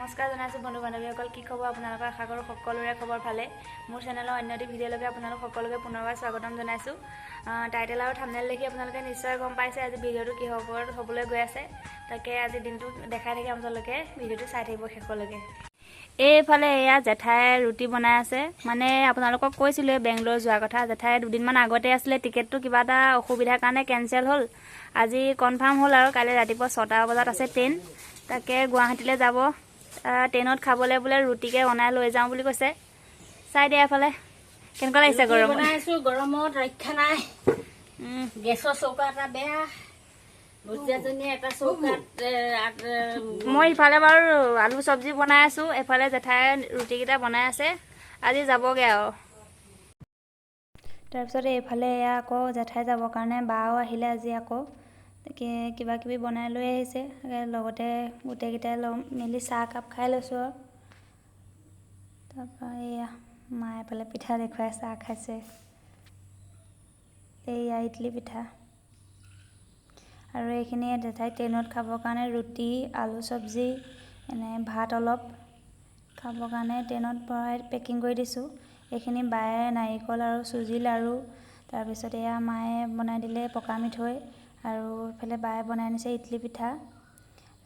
নমস্কাৰ জনাইছোঁ বন্ধু বান্ধৱীসকল। কি খবৰ আপোনালোকৰ? আশা কৰোঁ সকলোৰে খবৰ ভালে। মোৰ চেনেলৰ অন্য এটি ভিডিঅ'লৈকে আপোনালোক সকলোকে পুনৰবাৰ স্বাগতম জনাইছোঁ। টাইটেল আৰু থামনেল দেখি আপোনালোকে নিশ্চয় গম পাইছে আজি ভিডিঅ'টো কিহৰ ওপৰত হ'বলৈ গৈ আছে। তাকে আজি দিনটো দেখাই থাকে আপোনালোকে, ভিডিঅ'টো চাই থাকিব শেষলৈকে। এইফালে এয়া জেঠাই ৰুটি বনাই আছে। মানে আপোনালোকক কৈছিলোঁ বেংগলোৰ যোৱাৰ কথা, জেঠাই দুদিনমান আগতে আছিলে টিকেটটো, কিবা এটা অসুবিধাৰ কাৰণে কেঞ্চেল হ'ল। আজি কনফাৰ্ম হ'ল আৰু কাইলৈ ৰাতিপুৱা 6টা বজাত আছে ট্ৰেইন। তাকে গুৱাহাটীলৈ যাব। ট্ৰেইনত খাবলৈ বোলে ৰুটিকে বনাই লৈ যাওঁ বুলি কৈছে। চাই দিয়া এফালে কেনেকুৱা লাগিছে গৰমত। বনাইছো, গৰমত ৰক্ষা নাই। গেছৰ চৌকা এটা বেয়া, ভুজিয়াজনীয়ে এটা চৌকাত মই ইফালে বাৰু আলু চব্জি বনাই আছো, এফালে জেঠাই ৰুটিকেইটা বনাই আছে। আজি যাবগৈ আৰু। তাৰপিছত এইফালে এয়া আকৌ জেঠাই যাবৰ কাৰণে বাও আহিলে আজি। আকৌ তাকে কিবা কিবি বনাই লৈ আহিছে। লগতে গোটেইকেইটাই লগ মিলি চাহ একাপ খাই লৈছোঁ আৰু। তাৰপৰা এয়া মায়ে এফালে পিঠা দেখুৱাই চাহ খাইছে। এইয়া ইডলি পিঠা আৰু এইখিনি জেঠাই ট্ৰেইনত খাবৰ কাৰণে ৰুটি, আলু চব্জি, এনে ভাত অলপ খাবৰ কাৰণে ট্ৰেইনত ভৰাই পেকিং কৰি দিছোঁ। এইখিনি বায়ে নাৰিকল আৰু চুজি লাড়ু। তাৰপিছত এয়া মায়ে বনাই দিলে পকা মিঠৈ আৰু এইফালে বায়ে বনাই আনিছে ইডলি পিঠা।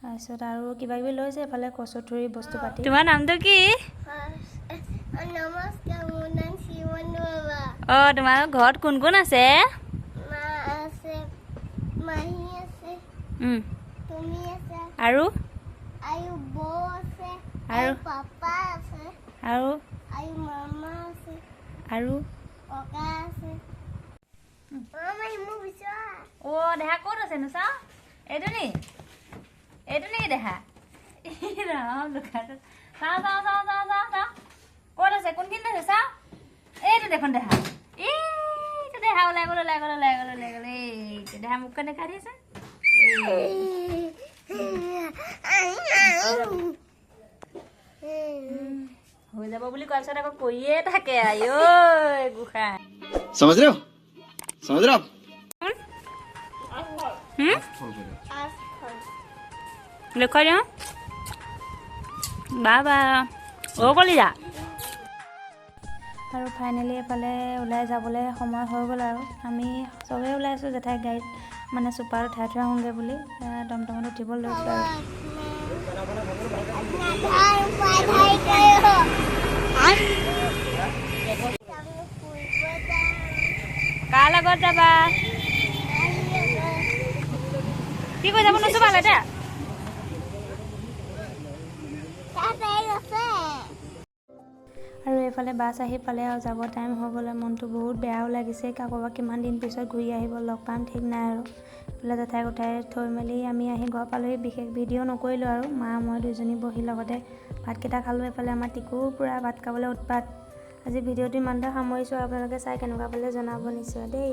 তাৰপিছত আৰু কিবা কিবি লৈছে এইফালে কচু থুৰি বস্তু পাতি। তোমাৰ নামটো কি? নমস্কাৰ, মোৰ নাম শিৱন বাবা। অঁ, তোমাৰ ঘৰত কোন কোন আছে? মা আছে, মাহী আছে, তুমি আছে। আৰু? আৰু বৌ আছে। আৰু? আৰু পাপা আছে। আৰু? আৰু মামা আছে। আৰু? ককা আছে। অ মাহী, মোক বিচৰা। অ' দেহা ক'ত আছেনো? চাওঁ, এইটো নি? এইটো নেকি দেহা? ই ৰাম, লুকাই থৈছে। চাওঁ চাওঁ চাওঁ চাওঁ চাওঁ চাওঁ, ক'ত আছে, কোনখিনিত আছে চাওঁ। এইটো দেখোন দেহা, এইটো দেহা ওলাই গ'ল, ওলাই গ'ল, ওলাই গ'ল, ওলাই গ'ল। এইটো দেহা, মুখখন দেখা দিয়াচোন। এই। হৈ যাব বুলি কোৱাৰ পিছত আকৌ কৰিয়ে থাকে। আই ঐ গোসাঁই। समझ रहे हो? समझ रहे हो आप? হুম? দেখুৱাই দিওঁ বাবা। অ' কলিজা। আৰু ফাইনেলি এফালে ওলাই যাবলৈ সময় হৈ গ'ল আৰু আমি চবেই ওলাইছোঁ। জেঠাই গাড়ীত মানে চুপাৰত উঠাই থৈ আহোঁগৈ বুলি টমটমত উঠিব লৈছোঁ আৰু। पढ़ाई करो। ফুৰিব যাম। কাৰ লগত যাবা? কি কৰি যাব নুচুবালে দে। তাত আছে। আৰু এইফালে বাছ আহি পালে আৰু যাব টাইম হৈ গ'লে মনটো বহুত বেয়াও লাগিছে। আকৌ বা কিমান দিন পিছত ঘূৰি আহিব, লগ পাম ঠিক নাই। আৰু এইফালে জেঠাইক উঠাই থৈ মেলি আমি আহি ঘৰ পালোহি। বিশেষ ভিডিঅ' নকৰিলোঁ আৰু মা মই দুইজনী বহি লগতে ভাতকেইটা খালোঁ। এইফালে আমাৰ টিকুও পূৰা ভাত খাবলৈ উৎপাত। আজি ভিডিঅ'টো ইমানতে সামৰিছোঁ। আপোনালোকে চাই কেনেকুৱা পালে জনাব নিশ্চয় দেই।